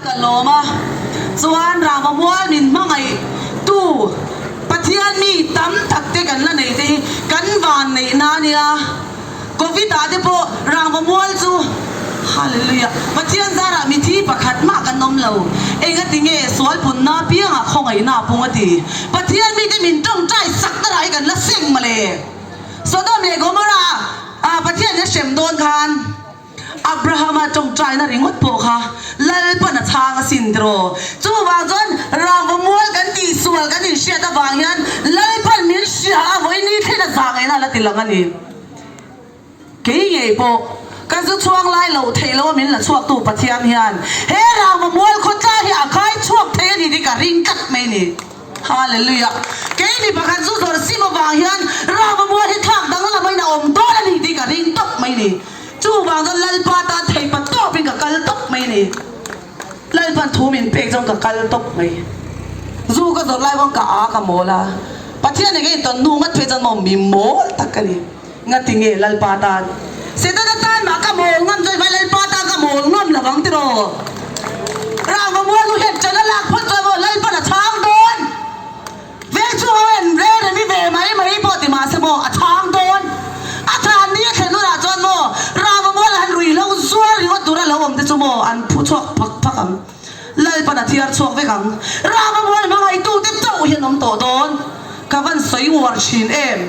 Ka lawm a, chuan Rama mual min hmangaih tu Pathian mi tam tak te kan la nei te hi kan van neih na ania. Covid ah te pawh Rama mual chu Hallelujah Pathian zarah mithi pakhat mah kan awm lo. Engati nge sual punna piangah khawngaihna a pung a ti. Pathian mite min tawngtai sak na rah hi kan la seng mawle. Sodom leh Gomorrah ah Pathian in a hrem dawn khan. Abrahama tawngtaina ringawt pawh kha Lalpan a chhang asin tiraw? Chuvang chuan rangva mual kan tihsual kan inhriat avang hian Lalpan min hria a vawi ni thlen a zah ngaihna a la ti lang a ni. Kei ngei pawh ka zu chhuang lai loh theih loh a min la chhuaktu Pathian hian he rangva mual khawtla hi a khai chhuak thei a ni tih ka ring tlat mai a ni. Hallelujah! Kei mi pakhat zu zawrh sim avang hian rangva mual hi thlak danglam aiin a awm dawn a ni tih ka ring tawp mai a ni. Chuvang chuan Lalpa tan thei pa tawpin ka kal tawp mai a ni. Lalpan thu min pek chuan ka kal tawp mai. Zu ka zawrh lai pawn ka a ka mawl a, Pathian eng nge tawn nu ngat phei chuan maw mi mawl tak ka ni. Ngati nge Lalpa tan? Setana tan mah ka mawl ngam chuan vai Lalpa tan ka mawl ngam lo vang tiraw? Rangva mual nu hian ṭan a lak phawt chuan maw Lalpan a chhang dawn. Veng chhung ho hian rel remi ve mai mai pawh ti mahse maw a chhang dawn. A thlan ni a thlen hunah chuan maw Rama mual han rui lo zual ringawt tura lo awm te chu maw an phu chhuak phak phak ang. Lalpan a thiar chhuak vek ang. Rama mual hmangaihtu te chauh hi an awm tawh dawn. Ka van sawi uar thin em.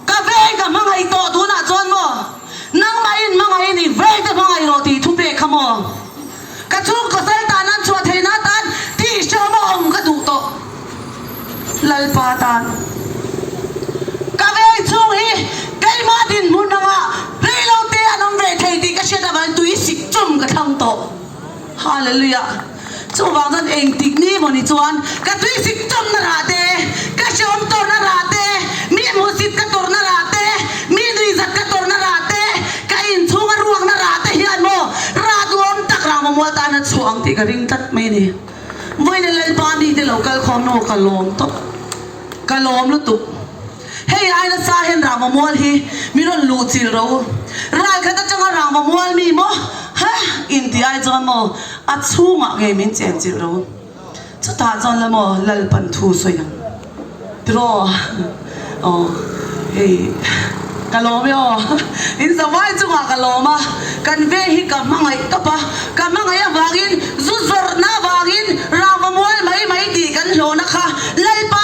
Ka veng ka hmangaih tawh tunah chuan maw nangmahin hmangaih ni veng te hmangaih rawh tih thu pek kha maw. Ka chhungkaw sal tan an chhuah theihna atan tih hreawm a awm ka duh tawh. Lalpa tan ka veng chhung hi keimah dinhmun anga reilo te an awm ve thei tih ka hriat avangin tui sik chum ka thlang tawh. Hallelujah! Chuvang chuan engtik ni maw ni chuan ka tui sik chumna rah te, ka hreawm tawrhna rah te, mi hmuhsit ka tawrhna rah te, mi nuihzat ka tawrhna rah te, ka inchhunga ruakna rah te hian maw rah duhawm tak rah maw mual tan a chhuah ang tih ka ring tlat mai a ni. Vawiin Lalpa mite lo kal khawm maw ka lawm tawp, ka lawm lutuk. Hei ai nasa hian Rangva mual hi mi rawn luh chilh ro. Ral khat atanga Rangva mual mi maw ha inti ai chuan maw a chhungah ngei min chen chilh ro. Chutah chuan la maw Lalpan thu sawi ang tiraw aw hei ka lawm e aw in zavai chungah ka lawm a kan ve hi ka hmangaih tawp a ka hmangaih avangin zu zawrhna avangin Rangva mual mai mai tih kan hlawhna kha.